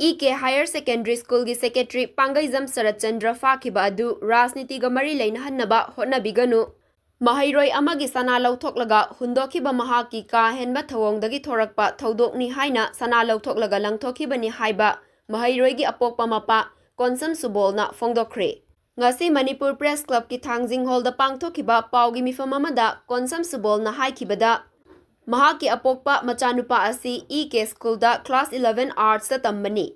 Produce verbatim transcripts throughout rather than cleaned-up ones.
E ꯀꯦ Higher Secondary Schoolꯒꯤ secretary ꯄꯥꯡꯒꯩꯖꯝ Saratchandra ꯐꯥꯈꯤꯕ ꯑꯗꯨ ꯔꯥꯖꯅꯤꯇꯤꯒ ꯃꯔꯤ ꯂꯩꯅꯍꯟꯅꯕ ꯍꯣꯠꯅꯕꯤꯒꯅꯨ꯫ ꯃꯍꯩꯔꯣꯏ ꯑꯃꯒꯤ ꯁꯅꯥ ꯂꯧꯊꯣꯛꯂꯒ ꯍꯨꯟꯗꯣꯛꯈꯤꯕ ꯃꯍꯥꯛꯀꯤ ꯀꯥ ꯍꯦꯟꯕ ꯊꯧꯑꯣꯡꯗꯒꯤ ꯊꯣꯔꯛꯄ ꯊꯧꯗꯣꯛꯅꯤ ꯍꯥꯏꯅ ꯁꯅꯥ ꯂꯧꯊꯣꯛꯂꯒ ꯂꯪꯊꯣꯛꯈꯤꯕꯅꯤ ꯍꯥꯏꯕ ꯃꯍꯩꯔꯣꯏꯒꯤ ꯑꯄꯣꯛꯄ ꯃꯄꯥ ꯀꯣꯟꯁꯝ ꯁꯨꯕꯣꯜꯅ ꯐꯣꯡꯗꯣꯛꯈ꯭ꯔꯦ꯫ ꯉꯁꯤ ꯃꯅꯤꯄꯨꯔ Press Clubꯀꯤ ꯊꯥꯡꯖꯤꯡ ꯍꯣꯜꯗ ꯄꯥꯡꯊꯣꯛꯈꯤꯕ ꯄꯥꯎꯒꯤ ꯃꯤꯐꯝ ꯑꯃꯗ ꯀꯣꯟꯁꯝ ꯁꯨꯕꯣꯜꯅ ꯍꯥꯏꯈꯤꯕꯗ, ꯃꯍꯥꯛꯀꯤ ꯑꯄꯣꯛꯄ ꯃꯆꯥꯅꯨꯄꯥ ꯑꯁꯤ ꯏ ꯀꯦ Schoolꯗ class eleven Artsꯇ ꯇꯝꯕꯅꯤ꯫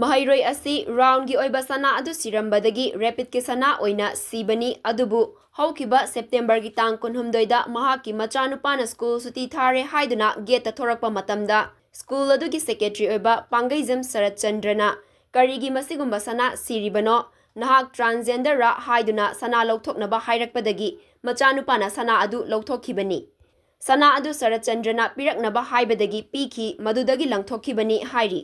ꯃꯍꯩꯔꯣꯏ ꯑꯁꯤ roundꯒꯤ ꯑꯣꯏꯕ ꯁꯅꯥ ꯑꯗꯨ ꯁꯤꯔꯝꯕꯗꯒꯤ rapidꯀꯤ ꯁꯅꯥ ꯑꯣꯏꯅ ꯁꯤꯕꯅꯤ, ꯑꯗꯨꯕꯨ ꯍꯧꯈꯤꯕ Septemberꯒꯤ ꯇꯥꯡ ꯀꯨꯟꯍꯨꯝꯗꯣꯏꯗ ꯃꯍꯥꯛꯀꯤ ꯃꯆꯥꯅꯨꯄꯥꯅ school ꯁꯨꯇꯤ ꯊꯥꯔꯦ ꯍꯥꯏꯗꯨꯅ gateꯇ ꯊꯣꯔꯛꯄ ꯃꯇꯝꯗ, school ꯑꯗꯨꯒꯤ secretary ꯑꯣꯏꯕ ꯄꯥꯡꯒꯩꯖꯝ ꯁꯔꯠꯆꯟꯗ꯭ꯔꯅ "ꯀꯔꯤꯒꯤ ꯃꯁꯤꯒꯨꯝꯕ ꯁꯅꯥ ꯁꯤꯔꯤꯕꯅꯣ? ꯅꯍꯥꯛ transgenderꯔ?" ꯍꯥꯏꯗꯨꯅ ꯁꯅꯥ ꯂꯧꯊꯣꯛꯅꯕ ꯍꯥꯏꯔꯛꯄꯗꯒꯤ ꯃꯆꯥꯅꯨꯄꯥꯅ ꯁꯅꯥ ꯑꯗꯨ ꯂꯧꯊꯣꯛꯈꯤꯕꯅꯤ꯫ ꯁꯅꯥ ꯑꯗꯨ ꯁꯔꯠꯆꯟꯗ꯭ꯔꯅ ꯄꯤꯔꯛꯅꯕ ꯍꯥꯏꯕꯗꯒꯤ ꯄꯤꯈꯤ, ꯃꯗꯨꯗꯒꯤ ꯂꯪꯊꯣꯛꯈꯤꯕꯅꯤ ꯍꯥꯏꯔꯤ꯫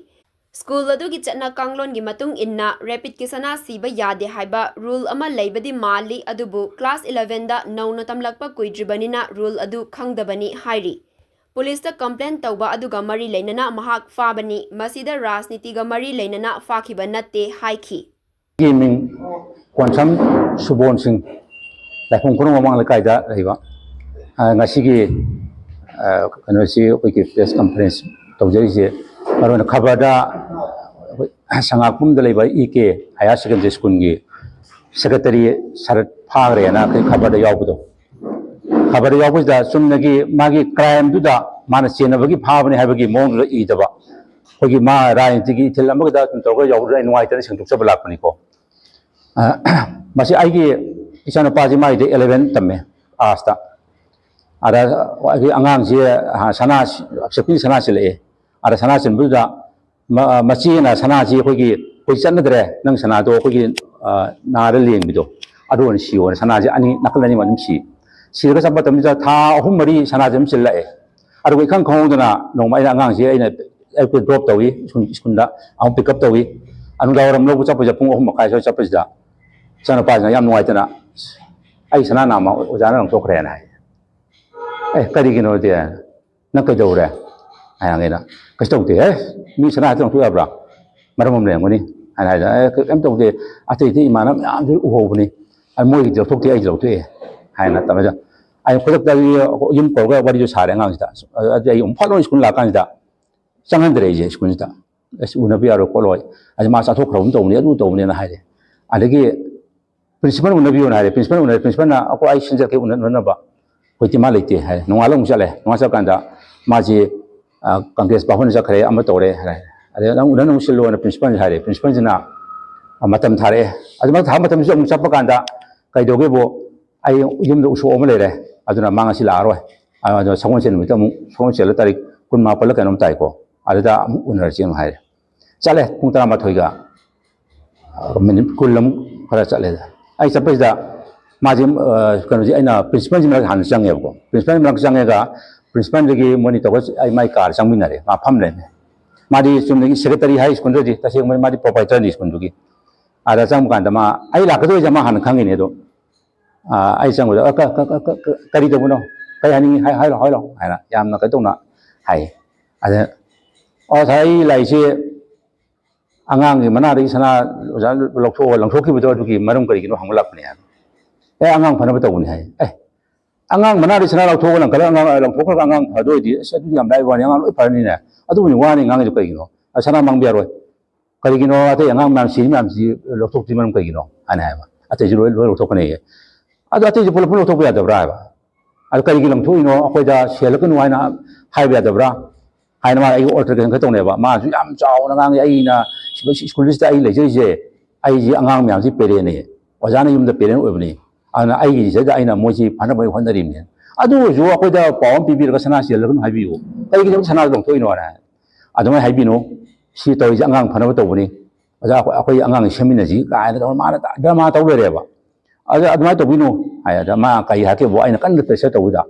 School ꯑꯗꯨꯒꯤ ꯆꯠꯅ ꯀꯥꯡꯂꯣꯟꯒꯤ ꯃꯇꯨꯡ ꯏꯟꯅ rapidꯀꯤ ꯁꯅꯥ ꯁꯤꯕ ꯌꯥꯗꯦ ꯍꯥꯏꯕ rule ꯑꯃ ꯂꯩꯕꯗꯤ ꯃꯥꯜꯂꯤ, ꯑꯗꯨꯕꯨ class elevenꯗ ꯅꯧꯅ ꯇꯝꯂꯛꯄ ꯀꯨꯏꯗ꯭ꯔꯤꯕꯅꯤꯅ rule ꯑꯗꯨ ꯈꯪꯗꯕꯅꯤ ꯍꯥꯏꯔꯤ꯫ Policeꯇ complain ꯇꯧꯕ ꯑꯗꯨꯒ ꯃꯔꯤ ꯂꯩꯅꯅ ꯃꯍꯥꯛ ꯐꯥꯕꯅꯤ, ꯃꯁꯤꯗ ꯔꯥꯖꯅꯤꯇꯤꯒ ꯃꯔꯤ ꯂꯩꯅꯅ ꯐꯥꯈꯤꯕ ꯅꯠꯇꯦ ꯍꯥꯏꯈꯤ꯫ ꯑꯩꯒꯤ ꯃꯤꯡ ꯀꯣꯟꯁꯝ ꯁꯨꯕꯣꯟ ꯁꯤꯡ, ꯂꯥꯏꯐꯝ ꯈꯨꯅꯧ ꯃꯃꯥꯡ ꯂꯩꯀꯥꯏꯗ ꯂꯩꯕ꯫ ꯑ, ꯉꯁꯤꯒꯤ, ꯑ, ꯀꯩꯅꯣꯁꯤ, ꯑꯩꯈꯣꯏꯒꯤ press conference ꯇꯧꯖꯔꯤꯁꯦ, ꯃꯔꯨ ꯑꯣꯏꯅ ꯈꯕꯔꯗ ꯑꯩꯈꯣꯏ ꯁꯉꯥꯛꯄꯝꯗ ꯂꯩꯕ ꯏ ꯀꯦ Higher Secondary Schoolꯒꯤ secretary ꯁꯔꯠ ꯐꯥꯈ꯭ꯔꯦꯅ ꯑꯩꯈꯣꯏ ꯈꯕꯔꯗ ꯌꯥꯎꯕꯗꯣ, ꯈꯕꯔꯗ ꯌꯥꯎꯕꯁꯤꯗ ꯆꯨꯝꯅꯒꯤ ꯃꯥꯒꯤ crimeꯗꯨꯗ ꯃꯥꯅ ꯆꯦꯟꯅꯕꯒꯤ ꯐꯥꯕꯅꯤ ꯍꯥꯏꯕꯒꯤ ꯃꯑꯣꯡꯗꯨꯗ ꯏꯗꯕ, ꯑꯩꯈꯣꯏꯒꯤ ꯃꯥ ꯔꯥꯖꯅꯤꯇꯤꯒꯤ ꯏꯊꯤꯜ ꯑꯃꯒꯤꯗ ꯁꯨꯝ ꯇꯧꯔꯒ ꯌꯥꯎꯕꯗꯨꯗ ꯑꯩ ꯅꯨꯡꯉꯥꯏꯇꯅ ꯁꯦꯡꯗꯣꯛꯆꯕ ꯂꯥꯛꯄꯅꯤꯀꯣ꯫ ꯑ, ꯃꯁꯤ ꯑꯩꯒꯤ ꯏꯆꯥꯅꯨꯄꯥꯁꯤ ꯃꯥꯒꯤꯗꯤ eleven ꯇꯝꯃꯦ, Artsꯇ꯫ ꯑꯗ ꯑꯩꯒꯤ ꯑꯉꯥꯡꯁꯤ, ꯑ, ꯁꯅꯥ, ꯁꯦꯞꯇꯤꯡ ꯁꯅꯥ ꯁꯤꯜꯂꯛꯑꯦ꯫ ꯑꯗ ꯁꯅꯥ ꯁꯤꯟꯕꯗꯨꯗ ꯃ-, ꯃꯆꯦꯅ ꯁꯅꯥꯁꯤ ꯑꯩꯈꯣꯏꯒꯤ, "ꯑꯩꯈꯣꯏ ꯆꯠꯅꯗ꯭ꯔꯦ, ꯅꯪ ꯁꯅꯥꯗꯣ ꯑꯩꯈꯣꯏꯒꯤ, ꯑ, ꯅꯥꯗ ꯂꯦꯡꯕꯤꯗꯣ ꯑꯗꯨ ꯑꯣꯏꯅ ꯁꯤꯌꯣꯅ" ꯁꯅꯥꯁꯤ ꯑꯅꯤ, ꯅꯥꯀꯜ ꯑꯅꯤꯃꯛ ꯑꯗꯨꯝ ꯁꯤ꯫ ꯁꯤꯔꯒ ꯆꯠꯄ ꯃꯇꯝꯁꯤꯗ ꯊꯥ ꯑꯍꯨꯝ ꯃꯔꯤ ꯁꯅꯥꯁꯤ ꯑꯗꯨꯝ ꯁꯤꯜꯂꯛꯑꯦ꯫ ꯑꯗꯨꯒ ꯏꯈꯪ ꯈꯪꯍꯧꯗꯅ ꯅꯣꯡꯃ ꯑꯩꯅ ꯑꯉꯥꯡꯁꯤ ꯑꯩꯅ ꯑꯌꯨꯛꯇ drop ꯇꯧꯏ, ꯁ꯭ꯀꯨꯜ, ꯁ꯭ꯀꯨꯜꯗ ꯑꯃꯨꯛ pick up ꯇꯧꯏ꯫ ꯅꯨꯡꯗꯥꯡ ꯋꯥꯏꯔꯝ ꯂꯧꯕ ꯆꯠꯄꯁꯤꯗ ꯄꯨꯡ ꯑꯍꯨꯝ ꯃꯈꯥꯏ ꯁ꯭ꯋꯥꯏ ꯆꯠꯄꯁꯤꯗ ꯏꯆꯥꯅꯨꯄꯥꯁꯤꯅ ꯌꯥꯝ ꯅꯨꯡꯉꯥꯏꯇꯅ, "ꯑꯩ ꯁꯅꯥ ꯅꯥꯝꯃ ꯑꯣꯖꯥꯅ ꯂꯪꯊꯣꯛꯈ꯭ꯔꯦꯅ" ꯍꯥꯏ꯫ "ꯑꯦ, ꯀꯔꯤꯒꯤꯅꯣꯗꯤ? ꯅꯪ ꯀꯩꯗꯧꯔꯦ?" ꯍꯥꯏꯅ ꯑꯩꯅ, "ꯀꯩꯁꯨ ꯇꯧꯗꯦ꯫ ꯑꯦ, ꯃꯤ ꯁꯅꯥ ꯍꯦꯛꯇ ꯂꯪꯊꯣꯛ ꯌꯥꯕ꯭ꯔꯥ?" ꯃꯔꯝ ꯑꯃ ꯂꯩꯔꯝꯒꯅꯤ ꯍꯥꯏꯅ ꯍꯥꯏꯗ, "ꯑꯦ, ꯀꯩꯝ ꯇꯧꯗꯦ, ꯑꯇꯩ ꯑꯇꯩ ꯏꯃꯥꯟꯅꯕ ꯃꯌꯥꯝꯁꯨ ꯎꯍꯧꯕꯅꯤ, ꯑꯩ ꯃꯣꯏꯒꯤꯗꯤ ꯂꯧꯊꯣꯛꯇꯦ, ꯑꯩꯒꯤ ꯂꯧꯊꯣꯛꯑꯦ" ꯍꯥꯏꯅ ꯇꯧꯔꯒ ꯑꯩ ꯈꯨꯗꯛꯇ ꯌꯨꯝ ꯀꯧꯔꯒ ꯋꯥꯔꯤꯗꯨ ꯁꯥꯔꯦ ꯑꯉꯥꯡꯁꯤꯗ꯫ ꯑꯗꯨꯗꯤ ꯑꯩ ꯑꯃꯨꯛ ꯐꯠ ꯂꯥꯎꯅ ꯁ꯭ꯀꯨꯜ ꯂꯥꯛꯀꯥꯟꯁꯤꯗ ꯆꯪꯍꯟꯗ꯭ꯔꯦ ꯑꯩꯁꯦ ꯁ꯭ꯀꯨꯜꯁꯤꯗ꯫ "ꯑꯁ, ꯎꯅꯕ ꯌꯥꯔꯣꯏ ꯈꯣꯠꯂꯣꯏ, ꯑꯁ, ꯃꯥ ꯆꯥꯊꯣꯛꯈ꯭ꯔꯕ ꯑꯃ ꯇꯧꯕꯅꯤ, ꯑꯗꯨ ꯇꯧꯕꯅꯦꯅ" ꯍꯥꯏꯔꯦ꯫ ꯑꯗꯒꯤ "ꯄ꯭ꯔꯤꯟꯁꯤꯄꯥꯜ ꯎꯅꯕꯤꯌꯣꯅ" ꯍꯥꯏꯔꯦ꯫ ꯄ꯭ꯔꯤꯟꯁꯤꯄꯥꯜ ꯎꯅꯔꯦ꯫ ꯄ꯭ꯔꯤꯟꯁꯤꯄꯥꯜꯅ "ꯑꯩꯈꯣꯏ, ꯑꯩ ꯁꯤꯟꯖꯔꯛꯀꯦ ꯎꯅ-, ꯎꯅꯅꯕ, ꯍꯧꯖꯤꯛꯇꯤ ꯃꯥ ꯂꯩꯇꯦ" ꯍꯥꯏꯔꯦ꯫ ꯅꯣꯡꯉꯥꯜꯂ ꯑꯃꯨꯛ ꯆꯠꯂꯦ꯫ ꯅꯣꯡꯉꯥꯜ ꯆꯠꯂꯀꯥꯟꯗ ꯃꯥꯁꯤ, ꯑ, ꯀꯪꯒ꯭ꯔꯦꯁ ꯚꯥꯕꯟꯗ ꯆꯠꯈ꯭ꯔꯦ, ꯑꯃ ꯇꯧꯔꯦ ꯍꯥꯏꯔꯦ꯫ "ꯑꯗꯩ ꯅꯪ ꯎꯅꯅꯕ ꯁꯤꯜꯂꯣꯅ" ꯄ꯭ꯔꯤꯟꯁꯤꯄꯥꯜꯁꯤ ꯍꯥꯏꯔꯦ꯫ ꯄ꯭ꯔꯤꯟꯁꯤꯄꯥꯜꯁꯤꯅ, ꯑ, ꯃꯇꯝ ꯊꯥꯔꯛꯑꯦ꯫ ꯑꯗꯨꯃꯥꯏꯅ ꯊꯥꯕ ꯃꯇꯝꯁꯤꯗ ꯑꯃꯨꯛ ꯆꯠꯄ ꯀꯥꯟꯗ ꯀꯩꯗꯧꯒꯦꯕꯨ, "ꯑꯩ ꯌꯨꯝꯗ ꯎꯁꯣꯞ ꯑꯃ ꯂꯩꯔꯦ, ꯑꯗꯨꯅ ꯃꯥ ꯉꯁꯤ ꯂꯥꯛꯑꯔꯣꯏ, ꯑꯗꯣ ꯁꯒꯣꯜꯁꯦꯟ ꯅꯨꯃꯤꯠꯇ ꯑꯃꯨꯛ, ꯁꯒꯣꯜꯁꯦꯜꯂ ꯇꯥꯔꯤꯛ ꯀꯨꯟꯃꯥꯄꯜꯂ ꯀꯩꯅꯣꯝ ꯇꯥꯏꯀꯣ, ꯑꯗꯨꯗ ꯑꯃꯨꯛ ꯎꯅꯔꯁꯦꯅ" ꯍꯥꯏꯔꯦ꯫ ꯆꯠꯂꯦ꯫ ꯄꯨꯡ ꯇꯔꯥꯃꯥꯊꯣꯏꯒ, ꯑ, ꯃꯤꯅꯤꯠ ꯀꯨꯟ ꯑꯃꯨꯛ ꯈꯔ ꯆꯠꯂꯦ꯫ ꯑꯩ ꯆꯠꯄꯁꯤꯗ ꯃꯥꯁꯦ, ꯑ, ꯀꯩꯅꯣꯁꯦ, ꯑꯩꯅ ꯄ꯭ꯔꯤꯟꯁꯤꯄꯥꯜꯁꯤ ꯃꯅꯥꯛ ꯍꯥꯟꯅ ꯆꯪꯉꯦꯕꯀꯣ꯫ ꯄ꯭ꯔꯤꯟꯁꯤꯄꯥꯜ ꯃꯅꯥꯛ ꯆꯪꯉꯒ ꯄ꯭ꯔꯤꯟꯁꯤꯄꯥꯜꯗꯒꯤ ꯃꯣꯏꯅꯤ ꯇꯧꯔꯒ ꯑꯩ ꯃꯥꯏ ꯀꯥꯔ ꯆꯪꯃꯤꯟꯅꯔꯦ꯫ ꯃꯥ ꯐꯝ ꯂꯩꯔꯝꯃꯦ꯫ ꯃꯥꯗꯤ ꯆꯨꯝꯅꯒꯤ ꯁꯦꯀ꯭ꯔꯦꯇꯔꯤ ꯍꯥꯏ ꯁ꯭ꯀꯨꯜꯗꯗꯤ, ꯇꯁꯦꯡꯕ ꯃꯥꯗꯤ ꯄ꯭ꯔꯣꯄꯥꯏꯇꯔꯅꯤ ꯁ꯭ꯀꯨꯜꯗꯨꯒꯤ꯫ ꯑꯗ ꯆꯪꯕ ꯀꯥꯟꯗ ꯃꯥ ꯑꯩ ꯂꯥꯛꯀꯗꯣꯏꯁꯦ ꯃꯥ ꯍꯥꯟꯅ ꯈꯪꯉꯤꯅꯦ ꯑꯗꯣ꯫ ꯑ, ꯑꯩ ꯆꯪꯕꯗ, "ꯑ, ꯀ-, ꯀ-, ꯀ-, ꯀ-, ꯀꯔꯤ ꯇꯧꯕꯅꯣ? ꯀꯔꯤ ꯍꯥꯏꯅꯤꯡꯉꯤ? ꯍꯥꯏ-, ꯍꯥꯏꯔꯣ, ꯍꯥꯏꯔꯣ" ꯍꯥꯏꯅ ꯌꯥꯝꯅ ꯀꯩꯅꯣ ꯇꯧꯅ ꯍꯥꯏ꯫ ꯑꯗ, "ꯑꯣ, ꯁꯥꯔ, ꯑꯩ ꯂꯥꯛꯏꯁꯦ ꯑꯉꯥꯡꯒꯤ ꯃꯅꯥꯗꯒꯤ ꯁꯅꯥ ꯑꯣꯖꯥ ꯂꯧꯊꯣꯛꯑꯒ ꯂꯪꯊꯣꯛꯈꯤꯕꯗꯣ, ꯑꯗꯨꯒꯤ ꯃꯔꯝ ꯀꯔꯤꯒꯤꯅꯣ ꯍꯪꯕ ꯂꯥꯛꯄꯅꯦ" ꯍꯥꯏꯕ꯫ "ꯑꯦ, ꯑꯉꯥꯡ ꯐꯅꯕ ꯇꯧꯕꯅꯤ" ꯍꯥꯏ꯫ "ꯑꯦ, ꯑꯉꯥꯡ ꯃꯅꯥꯗꯒꯤ ꯁꯅꯥ ꯂꯧꯊꯣꯛꯑꯒ ꯂꯪꯈꯠꯂꯒ ꯑꯉꯥꯡ, ꯂꯪꯊꯣꯛꯈ꯭ꯔꯒ ꯑꯉꯥꯡ ꯐꯗꯣꯏꯗꯤ, ꯑꯁ, ꯑꯗꯨꯗꯤ ꯌꯥꯝ ꯂꯥꯏꯕ ꯋꯥꯅꯤ, ꯑꯉꯥꯡ ꯂꯣꯏ ꯐꯔꯅꯤꯅꯦ꯫ ꯑꯗꯨꯕꯨꯅꯤ ꯋꯥꯅꯤ ꯉꯥꯡꯉꯤꯗꯣ ꯀꯩꯒꯤꯅꯣ? ꯑ, ꯁꯅꯥ ꯃꯥꯡꯕ ꯌꯥꯔꯣꯏ꯫ ꯀꯔꯤꯒꯤꯅꯣ? ꯑꯇꯩ ꯑꯉꯥꯡ ꯃꯌꯥꯝ ꯁꯤꯔꯤ ꯃꯌꯥꯝꯁꯤ ꯂꯧꯊꯣꯛꯇ꯭ꯔꯤ ꯃꯔꯝ ꯀꯩꯒꯤꯅꯣ?" ꯍꯥꯏꯅ ꯍꯥꯏꯕ꯫ "ꯑꯇꯩꯁꯨ ꯂꯣꯏ, ꯂꯣꯏ ꯂꯧꯊꯣꯛꯀꯅꯤꯌꯦ꯫" "ꯑꯗꯣ ꯑꯇꯩꯁꯨ ꯄꯨꯂꯞ, ꯄꯨꯂꯞ ꯂꯧꯊꯣꯛꯄ ꯌꯥꯗꯕ꯭ꯔꯥ?" ꯍꯥꯏꯕ꯫ "ꯑꯗꯣ ꯀꯔꯤꯒꯤ ꯂꯪꯊꯣꯛꯏꯅꯣ? ꯑꯩꯈꯣꯏꯗ ꯁꯤꯍꯜꯂꯛꯀꯅꯨ ꯍꯥꯏꯅ ꯍꯥꯏꯕ ꯌꯥꯗꯕ꯭ꯔꯥ?" ꯍꯥꯏꯅ ꯃꯥꯅ ꯑꯩꯒꯤ ꯑꯣꯜꯇꯔꯦꯁꯟ ꯈꯔ ꯇꯧꯅꯦꯕ꯫ ꯃꯥꯅꯁꯨ ꯌꯥꯝ ꯆꯥꯎꯅ ꯉꯥꯡꯉꯤ, "ꯑꯩꯅ ꯁ꯭ꯀꯨꯜꯁꯤꯗ ꯑꯩ ꯂꯩꯖꯔꯤꯁꯦ, ꯑꯩꯁꯦ ꯑꯉꯥꯡ ꯃꯌꯥꯝꯁꯤ ꯄꯦꯔꯦꯟꯅꯦ, ꯑꯣꯖꯥꯅ ꯌꯨꯝꯗ ꯄꯦꯔꯦꯟ ꯑꯣꯏꯕꯅꯤ, ꯑꯗꯨꯅ ꯑꯩꯒꯤ ꯁꯤꯗ ꯑꯩꯅ ꯃꯣꯏꯁꯤ ꯐꯅꯕ ꯍꯣꯠꯅꯔꯤꯕꯅꯤ꯫ ꯑꯗꯨ ꯑꯣꯏꯔꯁꯨ ꯑꯩꯈꯣꯏꯗ ꯄꯥꯎ ꯑꯃ ꯄꯤꯕꯤꯔꯒ ꯁꯅꯥ ꯁꯤꯍꯜꯂꯒꯅꯨ ꯍꯥꯏꯕꯤꯌꯨ, ꯀꯔꯤꯒꯤꯅꯣ ꯁꯅꯥꯗꯣ ꯂꯧꯊꯣꯛꯏꯅꯣ?" ꯍꯥꯏꯅ꯫ "ꯑꯗꯨꯃꯥꯏꯅ ꯍꯥꯏꯕꯤꯅꯨ, ꯁꯤ ꯇꯧꯔꯤꯁꯦ ꯑꯉꯥꯡ ꯐꯅꯕ ꯇꯧꯕꯅꯤ, ꯑꯣꯖꯥ, ꯑꯩꯈꯣꯏ, ꯑꯩꯈꯣꯏ ꯑꯉꯥꯡꯁꯤ ꯁꯦꯝꯃꯤꯟꯅꯁꯤ" ꯀꯥꯏꯅ ꯇꯧꯔ ꯃꯥꯅ ꯗ꯭ꯔꯃꯥ ꯇꯧ ꯂꯩꯔꯦꯕ꯫ ꯑꯗ ꯑꯗꯨꯃꯥꯏꯅ ꯇꯧꯕꯤꯅꯨ ꯍꯥꯏ꯫ ꯑꯗ ꯃꯥ ꯀꯔꯤ ꯍꯥꯏꯔꯛꯀꯦꯕꯨ, ꯑꯩꯅ ꯀꯟꯅ ꯄ꯭ꯔꯦꯁꯔ ꯇꯧꯕꯗ,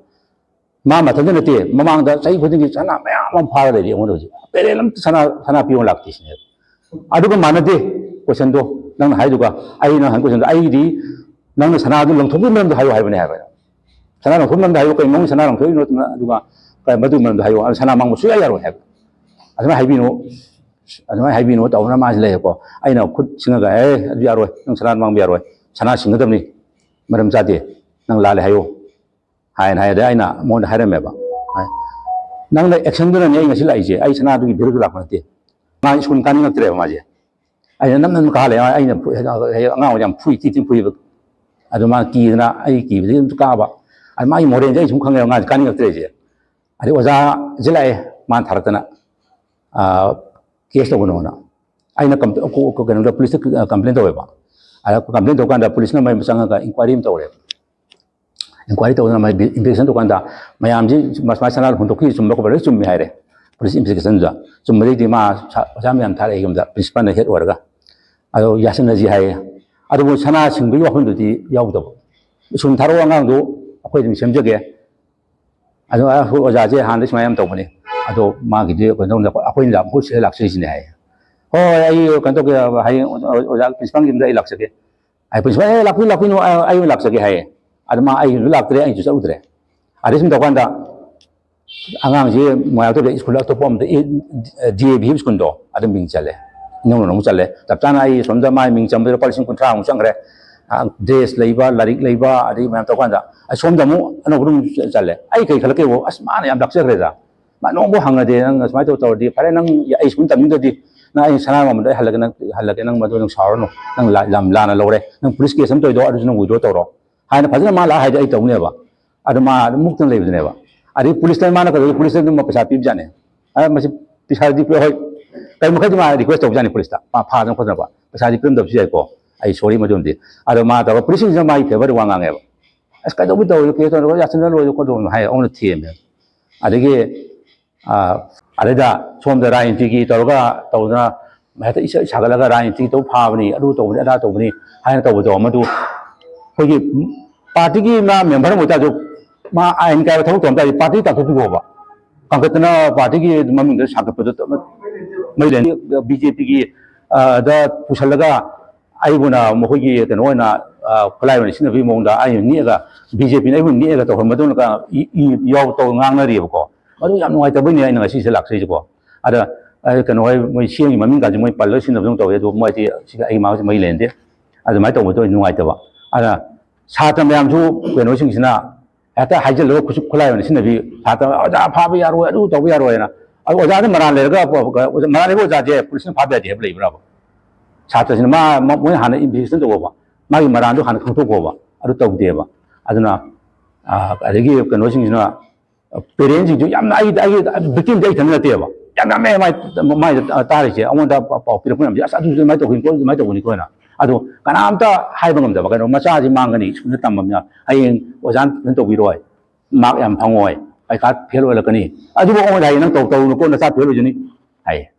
ꯃꯥ ꯃꯊꯟꯇ ꯅꯠꯇꯦ, ꯃꯃꯥꯡꯗ ꯆꯍꯤ ꯈꯨꯗꯤꯡꯒꯤ ꯁꯅꯥ ꯃꯌꯥꯝ ꯑꯃ ꯐꯥꯔ ꯂꯩꯔꯤ ꯑꯩꯉꯣꯟꯗ ꯍꯧꯖꯤꯛ꯫ ꯄꯦꯔꯦꯟ ꯑꯝꯇ ꯁꯅꯥ, ꯁꯅꯥ ꯄꯤꯌꯣ ꯂꯥꯛꯇꯦ ꯁꯤꯅꯦꯕ꯫ ꯑꯗꯨꯒ ꯃꯥꯟꯅꯗꯦ ꯀꯣꯏꯁꯟꯗꯣ, ꯅꯪꯅ ꯍꯥꯏꯗꯨꯒ꯫ ꯑꯩꯅ ꯍꯪ ꯀꯣꯏꯁꯟꯗꯣ, "ꯑꯩꯒꯤꯗꯤ ꯅꯪꯅ ꯁꯅꯥꯗꯨ ꯂꯪꯊꯣꯛꯄꯒꯤ ꯃꯔꯝꯗꯣ ꯍꯥꯏꯌꯨ ꯍꯥꯏꯕꯅꯦ" ꯍꯥꯏꯕ ꯑꯩꯅ꯫ "ꯁꯅꯥ ꯂꯪꯊꯣꯛꯄꯒꯤ ꯃꯔꯝꯗꯣ ꯍꯥꯏꯌꯨ, ꯀꯩ ꯃꯑꯣꯡꯒꯤ ꯁꯅꯥ ꯂꯪꯊꯣꯛꯏꯅꯣ? ꯑꯗꯨꯒ ꯀ-, ꯃꯗꯨꯒꯤ ꯃꯔꯝꯗꯣ ꯍꯥꯏꯌꯨ, ꯑꯗꯨ ꯁꯅꯥ ꯃꯥꯡꯕ ꯁꯨꯡꯌꯥ ꯌꯥꯔꯣꯏ" ꯍꯥꯏꯕ꯫ ꯑꯗꯨꯃꯥꯏꯅ ꯍꯥꯏꯕꯤꯅꯨ꯫ ꯑꯗꯨꯃꯥꯏꯅ ꯍꯥꯏꯕꯤꯅꯨ ꯇꯧꯗꯅ ꯃꯥꯁꯤ ꯂꯩꯌꯦꯀꯣ꯫ ꯑꯩꯅ ꯈꯨꯠ ꯁꯤꯡꯉꯒ, "ꯑꯦ, ꯑꯗꯨ ꯌꯥꯔꯣꯏ, ꯅꯪ ꯁꯅꯥ ꯃꯥꯡꯕ ꯌꯥꯔꯣꯏ, ꯁꯅꯥ ꯁꯤꯡꯒꯗꯕꯅꯤ, ꯃꯔꯝ ꯆꯥꯗꯦ, ꯅꯪ ꯂꯥꯜꯂꯦ ꯍꯥꯏꯌꯨ" ꯍꯥꯏꯅ ꯍꯥꯏꯔꯗꯤ ꯑꯩꯅ ꯃꯉꯣꯟꯗ ꯍꯥꯏꯔꯝꯃꯦꯕ, "ꯅꯪꯅ ꯑꯦꯛꯁꯟꯗꯨꯅꯅꯦ ꯑꯩ ꯉꯁꯤ ꯂꯥꯛꯏꯁꯦ, ꯑꯩ ꯁꯅꯥꯗꯨꯒꯤ ꯚꯦꯂꯨꯗꯨ ꯂꯥꯛꯄ ꯅꯠꯇꯦ"꯫ ꯃꯥ ꯁ꯭ꯀꯨꯜ ꯀꯥꯅꯤꯡꯉꯛꯇ꯭ꯔꯦꯕ ꯃꯥꯁꯦ꯫ ꯑꯩꯅ ꯅꯝ ꯅꯝ ꯀꯥꯍꯜꯂꯦ꯫ ꯑꯩꯅ ꯐꯨ-, ꯑꯉꯥꯡ ꯑꯣꯏꯅ ꯌꯥꯝ ꯐꯨꯏ, ꯊꯤ ꯊꯤꯅ ꯐꯨꯏꯕ꯫ ꯑꯗꯨ ꯃꯥ ꯀꯤꯗꯅ, ꯑꯩ ꯀꯤꯕꯗꯒꯤ ꯑꯗꯨꯝ ꯀꯥꯕ꯫ ꯑꯗꯨ ꯃꯥꯒꯤ ꯃꯣꯔꯦꯜꯁꯦ ꯑꯩ ꯁꯨꯝ ꯈꯪꯉꯦꯕ, ꯑꯉꯥꯡꯁꯦ ꯀꯥꯅꯤꯡꯉꯛꯇ꯭ꯔꯦꯁꯦ꯫ ꯑꯗꯩ ꯑꯣꯖꯥꯁꯦ ꯂꯥꯛꯑꯦ, ꯃꯥꯅ ꯊꯥꯔꯛꯇꯅ, ꯑꯥ, ꯀꯦꯁ ꯇꯧꯒꯅꯣꯅ꯫ ꯑꯩꯅ ꯀꯝ-, ꯀꯣ-, ꯀꯣ-, ꯀꯩꯅꯣꯗ, ꯄꯨꯂꯤꯁꯇ ꯀꯝꯄ꯭ꯂꯦꯟ ꯇꯧꯋꯦꯕ꯫ ꯑꯗ ꯀꯝꯄ꯭ꯂꯦꯟ ꯇꯧꯀꯥꯟꯗ ꯄꯨꯂꯤꯁꯅ ꯃꯌꯨꯝꯗ ꯆꯪꯉꯒ ꯏꯟꯀ꯭ꯋꯥꯏꯔꯤ ꯑꯃ ꯇꯧꯔꯦ꯫ ꯏꯟꯀ꯭ꯋꯥꯏꯔꯤ ꯇꯧꯗꯅ ꯃꯥꯏ ꯏꯟꯚꯦꯁꯇꯤꯒꯦꯁꯟ ꯇꯧꯀꯥꯟꯗ ꯃꯌꯥꯝꯁꯤ ꯁꯨꯃꯥꯏꯅ ꯁꯅꯥ ꯍꯨꯟꯗꯣꯛꯈꯤ ꯆꯨꯝꯕ ꯈꯣꯠꯄ ꯂꯣꯏ ꯆꯨꯝꯃꯤ ꯍꯥꯏꯔꯦ꯫ ꯄꯨꯂꯤꯁ ꯏꯟꯚꯦꯁꯇꯤꯒꯦꯁꯟꯗꯨꯗ ꯆꯨꯝꯕꯗꯩꯗꯤ ꯃꯥ ꯁꯥ-, ꯑꯣꯖꯥ ꯃꯌꯥꯝ ꯊꯥꯔꯛꯑꯦ ꯌꯨꯝꯗ, ꯄ꯭ꯔꯤꯟꯁꯤꯄꯥꯜꯅ ꯍꯦꯠ ꯑꯣꯏꯔꯒ꯫ ꯑꯗꯣ ꯌꯥꯁꯤꯟꯅꯁꯤ ꯍꯥꯏꯌꯦ꯫ ꯑꯗꯨꯕꯨ ꯁꯅꯥ ꯁꯤꯡꯕꯒꯤ ꯋꯥꯐꯝꯗꯨꯗꯤ ꯌꯥꯎꯗꯕ꯫ ꯁ꯭ꯀꯨꯜ ꯊꯥꯔꯛꯑꯣ ꯑꯉꯥꯡꯗꯣ, ꯑꯩꯈꯣꯏ ꯑꯗꯨꯝ ꯁꯦꯝꯖꯒꯦ꯫ ꯑꯗꯣ ꯑꯩꯈꯣꯏ ꯑꯣꯖꯥꯁꯦ ꯍꯥꯟꯅꯗꯩ ꯁꯨꯃꯥꯏꯅ ꯌꯥꯝ ꯇꯧꯕꯅꯤ꯫ ꯑꯗꯣ ꯃꯥꯒꯤꯗꯤ ꯀꯩꯅꯣ ꯇꯧꯗ, ꯑꯩꯈꯣꯏꯅ ꯃꯍꯨꯠ ꯁꯤꯗ ꯂꯥꯛꯆꯔꯤꯁꯤꯅꯦ ꯍꯥꯏꯌꯦ꯫ "ꯍꯣꯏ, ꯍꯣꯏ, ꯑꯩ ꯀꯩꯅꯣ ꯇꯧꯒꯦ, ꯍꯌꯦꯡ ꯑꯣꯖꯥ ꯄ꯭ꯔꯤꯟꯁꯤꯄꯥꯜꯒꯤ ꯌꯨꯝꯗ ꯑꯩ ꯂꯥꯛꯆꯒꯦ"꯫ ꯑꯩ ꯄ꯭ꯔꯤꯟꯁꯤꯄꯥꯜ, "ꯑꯦ, ꯂꯥꯛꯄꯤꯌꯨ, ꯂꯥꯛꯄꯤꯌꯨ, ꯑ, ꯑꯩ ꯑꯣꯏꯅ ꯂꯥꯛꯆꯒꯦ" ꯍꯥꯏꯌꯦ꯫ ꯑꯗ ꯃꯥ ꯑꯩ ꯌꯨꯝꯗ ꯂꯥꯛꯇ꯭ꯔꯦ, ꯑꯩꯁꯨ ꯆꯠꯂꯨꯗ꯭ꯔꯦ꯫ ꯑꯗꯩ ꯁꯨꯝ ꯇꯧꯀꯥꯟꯗ ꯑꯉꯥꯡꯁꯤ ꯃꯣꯏꯔꯥꯡꯊꯦꯝꯗ ꯁ꯭ꯀꯨꯜ ꯑꯇꯣꯞꯄ ꯑꯃꯗ, ꯑꯦ, ꯗꯤ ꯑꯦ ꯚꯤ ꯁ꯭ꯀꯨꯜꯗꯣ ꯑꯗꯨꯝ ꯃꯤꯡ ꯆꯜꯂꯦ꯫ ꯏꯅꯧ ꯅꯧꯅ ꯑꯃꯨꯛ ꯆꯜꯂꯦ꯫ ꯆꯞ ꯆꯥꯅ ꯑꯩ ꯁꯣꯝꯗ ꯃꯥꯏ ꯃꯤꯡ ꯆꯟꯕꯗ ꯂꯨꯄꯥ ꯂꯤꯁꯤꯡ ꯀꯨꯟꯊ꯭ꯔꯥꯃꯨꯛ ꯆꯪꯈ꯭ꯔꯦ꯫ ꯑ, ꯗ꯭ꯔꯦꯁ ꯂꯩꯕ, ꯂꯥꯏꯔꯤꯛ ꯂꯩꯕ, ꯑꯗꯒꯤ ꯃꯌꯥꯝ ꯇꯧꯀꯥꯟꯗ ꯑꯩ ꯁꯣꯝꯗ ꯑꯃꯨꯛ ꯑꯅꯧꯕ ꯑꯗꯨꯝ ꯆꯜꯂꯦ꯫ ꯑꯩ ꯀꯩ ꯈꯜꯂꯛꯀꯦꯕꯨ, "ꯑꯁ, ꯃꯥꯅ ꯌꯥꯝ ꯂꯥꯛꯆꯈ꯭ꯔꯦꯗ꯫ ꯃꯥ ꯅꯣꯡꯕꯨ ꯍꯪꯉꯗꯤ, ꯅꯪ ꯑꯁꯨꯃꯥꯏꯅ ꯇꯧ ꯇꯧꯔꯗꯤ ꯐꯔꯦ, ꯅꯪ ꯑꯩ ꯁ꯭ꯀꯨꯜ ꯇꯝꯅꯤꯡꯗ꯭ꯔꯗꯤ ꯅꯪ ꯑꯩ ꯁꯅꯥ ꯃꯃꯟꯗꯣ ꯑꯩ ꯍꯜꯂꯒꯦ, ꯅꯪ ꯍꯜꯂꯒꯦ, ꯅꯪ ꯃꯗꯨ ꯅꯪ ꯁꯥꯎꯔꯅꯨ, ꯅꯪ ꯂꯥ-, ꯂꯝ ꯂꯥꯟꯅ ꯂꯧꯔꯦ, ꯅꯪ ꯄꯨꯂꯤꯁ ꯀꯦꯁ ꯑꯃ ꯇꯧꯔꯤꯗꯣ ꯑꯗꯨꯁꯨ ꯅꯪ ꯋꯤꯗ꯭ꯔꯣ ꯇꯧꯔꯣ" ꯍꯥꯏꯅ ꯐꯖꯅ ꯃꯥ ꯂꯥꯛꯑ ꯍꯥꯏꯗꯤ ꯑꯩ ꯇꯧꯅꯦꯕ꯫ ꯑꯗꯨ ꯃꯥ ꯑꯗꯨꯝ ꯃꯨꯛꯇꯅ ꯂꯩꯕꯗꯨꯅꯦꯕ꯫ ꯑꯗꯩ ꯄꯨꯂꯤꯁꯇ ꯃꯥꯅ ꯀꯩꯗꯧꯒꯦ, ꯄꯨꯂꯤꯁꯇ ꯑꯗꯨꯝ ꯄꯩꯁꯥ ꯄꯤꯕꯖꯥꯠꯅꯦ꯫ ꯑ, ꯃꯁꯤ ꯄꯩꯁꯥꯗꯤ ꯄꯤꯔꯛꯑꯣꯏ꯫ ꯀꯔꯤ ꯃꯈꯩꯗꯤ ꯃꯥ ꯔꯤꯀ꯭ꯋꯦꯁ ꯇꯧꯕꯖꯥꯠꯅꯤ ꯄꯨꯂꯤꯁꯇ꯫ ꯃꯥ ꯐꯥꯗꯅ ꯈꯣꯠꯇꯅꯀꯣ꯫ ꯄꯩꯁꯥꯗꯤ ꯄꯤꯔꯝꯗꯕꯁꯨ ꯌꯥꯏꯀꯣ꯫ ꯑꯩ ꯁꯣꯔꯤ ꯃꯗꯨꯝꯗꯤ꯫ ꯑꯗꯣ ꯃꯥ ꯇꯧꯔꯒ ꯄꯨꯂꯤꯁꯁꯤꯡꯁꯤꯅ ꯃꯥꯒꯤ ꯐꯦꯚꯔꯗ ꯋꯥ ꯉꯥꯡꯉꯦꯕ꯫ "ꯑꯁ, ꯀꯩꯗꯧꯕꯩ ꯇꯧꯔꯤꯅꯣ? ꯀꯦꯁ ꯇꯧꯔꯒ ꯌꯥꯁꯤꯟꯅ ꯂꯣꯏꯔꯦ ꯈꯣꯠꯂꯣ" ꯍꯥꯏ ꯑꯃꯨꯛ ꯊꯦꯝꯃꯦ꯫ ꯑꯗꯒꯤ, ꯑ, ꯑꯗꯩꯗ ꯁꯣꯝꯗ ꯔꯥꯖꯅꯤꯇꯤꯒꯤ ꯇꯧꯔꯒ ꯇꯧꯗꯅ ꯍꯦꯛꯇ ꯏꯁꯥ ꯁꯥꯒꯠꯂꯒ ꯔꯥꯖꯅꯤꯇꯤ ꯇꯧ ꯐꯥꯕꯅꯤ, ꯑꯗꯨ ꯇꯧꯕꯅꯤ, ꯑꯗꯥ ꯇꯧꯕꯅꯤ ꯍꯥꯏꯅ ꯇꯧꯕꯗꯣ, ꯃꯗꯨ ꯑꯩꯈꯣꯏꯒꯤ ꯄꯥꯔꯇꯤꯒꯤ ꯃꯥ ꯃꯦꯝꯕꯔ ꯑꯃ ꯑꯣꯏꯇꯥꯔꯁꯨ, ꯃꯥ ꯑꯥꯏꯟ ꯀꯥꯏꯕ ꯊꯕꯛ ꯇꯧꯔꯝ ꯇꯥꯔꯗꯤ ꯄꯥꯔꯇꯤ ꯀꯥꯡꯈꯠꯄꯤꯈꯣꯕ꯫ ꯀꯥꯡꯈꯠꯇꯅ ꯄꯥꯔꯇꯤꯒꯤ ꯃꯃꯤꯡꯗ ꯁꯥꯒꯠꯄꯗꯣ ꯃꯩ ꯂꯩ꯫ ꯕꯤ ꯖꯦ ꯄꯤꯒꯤ, ꯑ, ꯗ ꯄꯨꯁꯜꯂꯒ ꯑꯩꯕꯨꯅ ꯃꯈꯣꯏꯒꯤ ꯀꯩꯅꯣ ꯑꯣꯏꯅ, ꯑ, ꯈꯨꯠꯂꯥꯏ ꯑꯣꯏꯅ ꯁꯤꯖꯤꯟꯅꯕꯒꯤ ꯃꯑꯣꯡꯗ ꯑꯩꯅ ꯅꯦꯛꯑꯒ, ꯕꯤ ꯖꯦ ꯄꯤꯅ ꯑꯩꯕꯨ ꯅꯦꯛꯑꯒ ꯇꯧꯍꯟꯕꯗꯧꯅ ꯏ, ꯏ ꯌꯥꯎ ꯇꯧ ꯉꯥꯡꯅꯔꯤꯕꯀꯣ꯫ ꯃꯗꯨ ꯌꯥꯝ ꯅꯨꯡꯉꯥꯏꯇꯕꯩꯅꯦ ꯑꯩꯅ ꯉꯁꯤꯁꯦ ꯂꯥꯛꯆꯩꯁꯦꯀꯣ꯫ ꯑꯗ ꯑ, ꯀꯩꯅꯣ ꯍꯣꯏ, ꯃꯣꯏ ꯁꯤ ꯑꯦꯝꯒꯤ ꯃꯃꯤꯡ ꯀꯥꯁꯦ ꯃꯣꯏ ꯄꯜꯂꯒ ꯁꯤꯖꯤꯟꯅꯕꯗꯧ ꯇꯧꯋꯦ, ꯑꯗꯨ ꯃꯣꯏꯗꯤ ꯁꯤꯒ ꯑꯩꯒꯤ ꯃꯥꯒꯁꯦ ꯃꯔꯤ ꯂꯩꯅꯗꯦ꯫ ꯑꯗꯨꯃꯥꯏꯅ ꯇꯧꯕꯗꯣ ꯑꯩ ꯅꯨꯡꯉꯥꯏꯇꯕ꯫ ꯑꯗ ꯁꯥꯇ꯭ꯔ ꯃꯌꯥꯝꯁꯨ ꯀꯩꯅꯣꯁꯤꯡꯁꯤꯅ ꯍꯦꯛꯇ ꯍꯥꯏꯖꯤꯜꯂꯒ ꯈꯨꯠꯁꯨ ꯈꯨꯠꯂꯥꯏ ꯑꯣꯏꯅ ꯁꯤꯖꯤꯟꯅꯕꯤ, ꯁꯥꯇ꯭ꯔ "ꯑꯣꯖꯥ ꯐꯥꯕ ꯌꯥꯔꯣꯏ, ꯑꯗꯨ ꯇꯧꯕ ꯌꯥꯔꯣꯏ" ꯍꯥꯏꯅ꯫ ꯑꯗꯨ ꯑꯣꯖꯥꯗ ꯃꯔꯥꯜ ꯂꯩꯔꯒ, ꯃꯔꯥꯜ ꯂꯩꯕ ꯑꯣꯖꯥꯁꯦ ꯄꯨꯂꯤꯁꯅ ꯐꯥꯕ ꯌꯥꯗꯦ ꯍꯥꯏꯕ ꯂꯩꯕ꯭ꯔꯕ? ꯁꯥꯇ꯭ꯔꯁꯤꯅ ꯃꯥ, ꯃ-, ꯃꯣꯏꯅ ꯍꯥꯟꯅ ꯏꯟꯚꯦꯁꯇꯤꯒꯦꯁꯟ ꯇꯧꯕ, ꯃꯥꯒꯤ ꯃꯔꯥꯜꯗꯣ ꯍꯥꯟꯅ ꯈꯪꯗꯣꯛꯄ, ꯑꯗꯨ ꯇꯧꯗꯦꯕ꯫ ꯑꯗꯨꯅ, ꯑ, ꯑꯗꯒꯤ ꯀꯩꯅꯣꯁꯤꯡꯁꯤꯅ, ꯄꯦꯔꯦꯟꯁꯤꯡꯁꯨ ꯌꯥꯝꯅ, ꯑꯩꯒꯤ, ꯑꯩꯒꯤ ꯚꯤꯛꯇꯤꯝꯗꯤ ꯑꯩ ꯏꯊꯟꯇ ꯅꯠꯇꯦꯕ, ꯌꯥꯝ ꯌꯥꯝꯃꯦ ꯃꯥꯏ, ꯃꯥꯏꯗ ꯇꯥꯔꯤꯁꯦ, ꯑꯩꯉꯣꯟꯗ ꯄꯥꯎ ꯄꯤꯔꯛꯄ ꯃꯌꯥꯝꯁꯦ, "ꯑꯁ, ꯑꯗꯨꯁꯨ ꯑꯗꯨꯃꯥꯏꯅ ꯇꯧꯈꯤꯅꯤꯀꯣ, ꯑꯗꯨꯃꯥꯏꯅ ꯇꯧꯕꯅꯤꯀꯣ" ꯍꯥꯏꯅ꯫ ꯑꯗꯣ ꯀꯅꯥꯝꯇ ꯍꯥꯏꯕ ꯉꯝꯗꯕ, ꯀꯩꯅꯣ, ꯃꯆꯥꯁꯤ ꯃꯥꯡꯒꯅꯤ, ꯁ꯭ꯀꯨꯜꯗ ꯇꯝꯕꯅꯤꯅ ꯍꯌꯦꯡ ꯑꯣꯖꯥꯅ ꯐꯖꯅ ꯇꯧꯕꯤꯔꯣꯏ, ꯃꯥꯔꯛ ꯌꯥꯝ ꯐꯪꯉꯣꯏ, ꯄꯩꯈꯥ ꯐꯦꯜ ꯑꯣꯏꯔꯛꯀꯅꯤ, ꯑꯗꯨꯕꯨ ꯑꯩꯉꯣꯟꯗ ꯍꯥꯏꯌꯦ, "ꯅꯪ ꯇꯧ-, ꯇꯧꯔꯨꯅꯨꯀꯣ, ꯅꯆꯥ ꯐꯦꯜ ꯑꯣꯏꯖꯅꯤ" ꯍꯥꯏꯌꯦ꯫